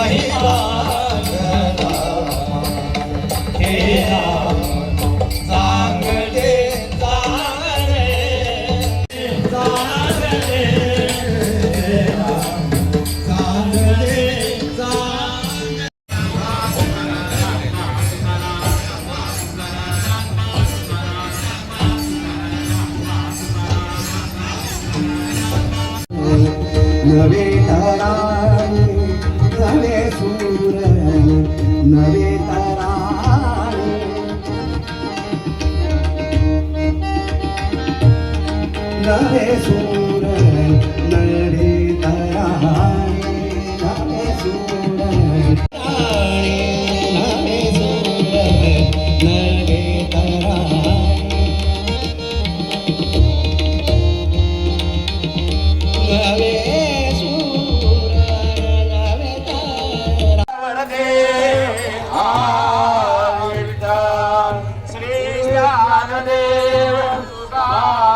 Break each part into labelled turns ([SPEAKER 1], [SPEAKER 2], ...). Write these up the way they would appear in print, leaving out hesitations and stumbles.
[SPEAKER 1] महिमा हे नाम चांगले चांगले चांगले चांगले चांगले.
[SPEAKER 2] नवे तराणे नवे सूर नवे तराणे नवे सूर नवे तराणे नवे सूर तराणे नवे सूर नवे तराणे नवे सूर नवे तराणे.
[SPEAKER 1] श्री ज्ञानदेव तुकाराम.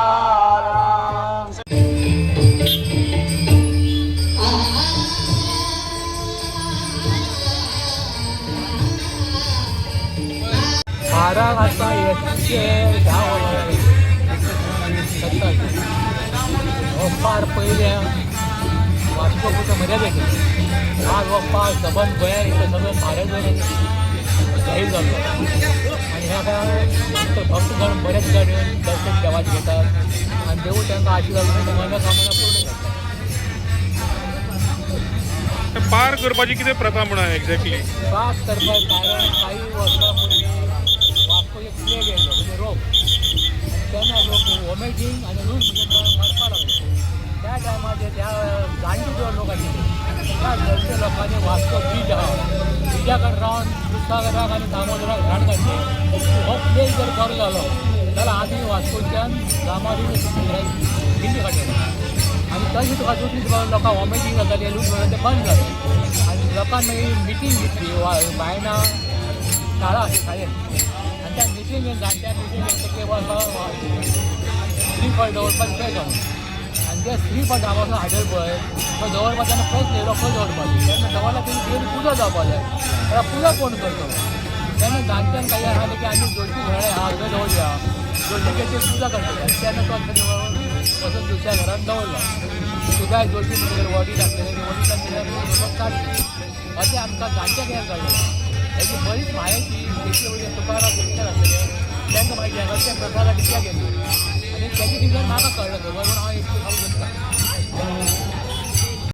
[SPEAKER 3] बारा वाजता 110 70 हो पार पयले वास्को पुरतो मर्यादेक आज हो पार सबंद गोंयांत इतलो सबंद भारत जाहीर जाल्लो आनी ह्या काळार भक्त जाण बरेच जाण येवन दर्शन देवाचें घेतात आनी देवूळ तांकां आशिर्वाद दिवन मनोकामना पूर्ण करता.
[SPEAKER 4] पार करपाची कितें प्रथा म्हणा एक्झॅक्टली?
[SPEAKER 3] पास करपाक कारण काही वर्सां पयलीं वास्को एक प्लेग येयलो, म्हणजे रोग, आनी तेन्ना लोक वॉमिटींग आनी लूज मोशन मरपाक लागले. त्या टायमाचेर त्या जाणटे जो लोक आशिल्ले त्या जाणटे लोकांनी वास्को ब्रीज आहा, ब्रिजा कडेन रावन दुधसागराक आनी दामोदराक घाण काडलें. हो प्लेग जर बरो जालो जाल्यार आमी वास्कोच्यान दामारी दिंडी काडटले. आनी तशें तुका दुसरी लोकांक वॉमिटींग जाताली, लूज मोशन, तें बंद जालें. आनी लोकांनी मागीर मिटींग घेतली बायणा शाळा आसली शाळेंत आनी त्या मिटींगेन जाणट्या मिटींगेन ते श्रीफळ दवरपाक तें जालें. आनी ते श्रीफळ हांगा हाडले पळय तो दवरपाक तेन्ना प्रस्न येयलो खंय दवरपाचें. तेन्ना दवरला तेजी देवी पुजा जावपा जाय जाल्यार पुजा कोण करतलो? तेन्ना जाणट्यान काही आसलें की आमी जोडची घराणें आहा थंय दवरया, जोडणेची पुजा करतले. आनी तेन्ना तो थंय वचून दुसऱ्या घरान दवरलो. तुकाय जोडची म्हणटकीर वडी लागतली, वडी लागतली काडली अशें आमकां जाणट्या कित्याक कळ्ळें. हेची बरीच म्हायती तेची वयली तुकाराम जोडचे आसलेले तांकां मागीर जगाच्या प्रसादाक कित्याक गेली आनी तेजे रिजन म्हाका कळ्ळें खबर म्हणून हांव.